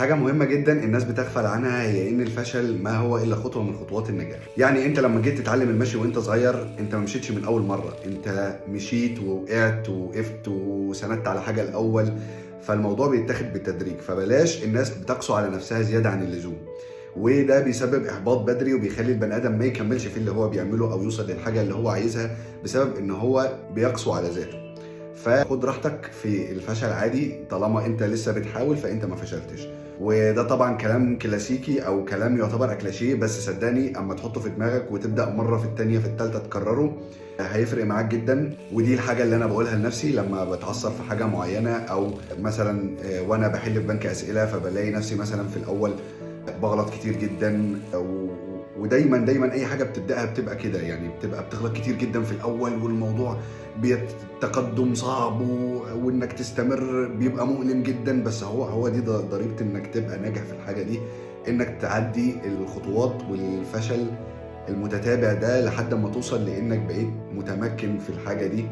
حاجة مهمة جدا الناس بتغفل عنها هي ان الفشل ما هو الا خطوة من خطوات النجاح. يعني انت لما جيت تتعلم المشي وانت صغير، انت ما مشيتش من اول مرة، انت مشيت ووقعت ووقفت وسندت على حاجة الاول، فالموضوع بيتاخد بالتدريج. فبلاش الناس بتقسو على نفسها زيادة عن اللزوم، وده بيسبب احباط بدري وبيخلي البني ادم ما يكملش في اللي هو بيعمله او يوصل للحاجة اللي هو عايزها بسبب ان هو بيقسو على ذاته. فخد راحتك في الفشل عادي، طالما انت لسه بتحاول فانت ما فشلتش. وده طبعا كلام كلاسيكي او كلام يعتبر اكلاشيه، بس صدقني اما تحطه في دماغك وتبدا مرة في التانية في التالتة تكرره هيفرق معاك جدا. ودي الحاجة اللي انا بقولها لنفسي لما بتعثر في حاجة معينة، او مثلا وانا بحل في بنك اسئلة فبلاقي نفسي مثلا في الاول بغلط كتير جدا، ودايما دايما اي حاجة بتبداها بتبقى كده، يعني بتبقى بتغلط كتير جدا في الاول، والموضوع بيتقدم صعب وانك تستمر بيبقى مؤلم جدا. بس هو دي ضريبة انك تبقى ناجح في الحاجة دي، انك تعدي الخطوات والفشل المتتابع ده لحد ما توصل لانك بقيت متمكن في الحاجة دي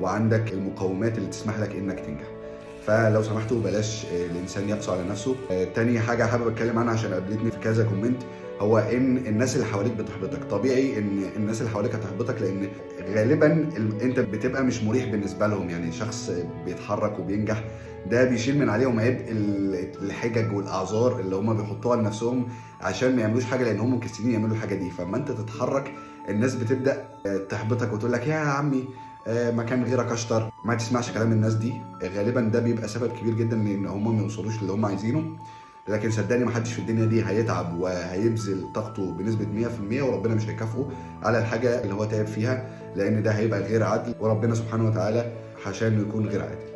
وعندك المقومات اللي تسمح لك انك تنجح. فلو سمحتوا بلاش الانسان يقسو على نفسه. تاني حاجة حابب اتكلم عنها عشان قابلتني في كذا comment، هو ان الناس اللي حواليك بتحبطك. طبيعي ان الناس اللي حواليك هتحبطك، لان غالبا انت بتبقى مش مريح بالنسبة لهم. يعني شخص بيتحرك وبينجح ده بيشيل من عليهم عبء الحجج والاعذار اللي هم بيحطوها لنفسهم عشان ما يعملوش حاجة، لان هم مكسلين يعملوا الحاجة دي. فاما انت تتحرك الناس بتبدا تحبطك وتقول لك يا عمي مكان غيرك اشطر. ما تسمعش كلام الناس دي، غالبا ده بيبقى سبب كبير جدا ان هم ما يوصلوش للي هم عايزينه. لكن صدقني ما حدش في الدنيا دي هيتعب وهيبذل طاقته بنسبة 100% وربنا مش هيكافئه على الحاجة اللي هو تعب فيها، لأن ده هيبقى غير عدل، وربنا سبحانه وتعالى حاشاه إنه يكون غير عادل.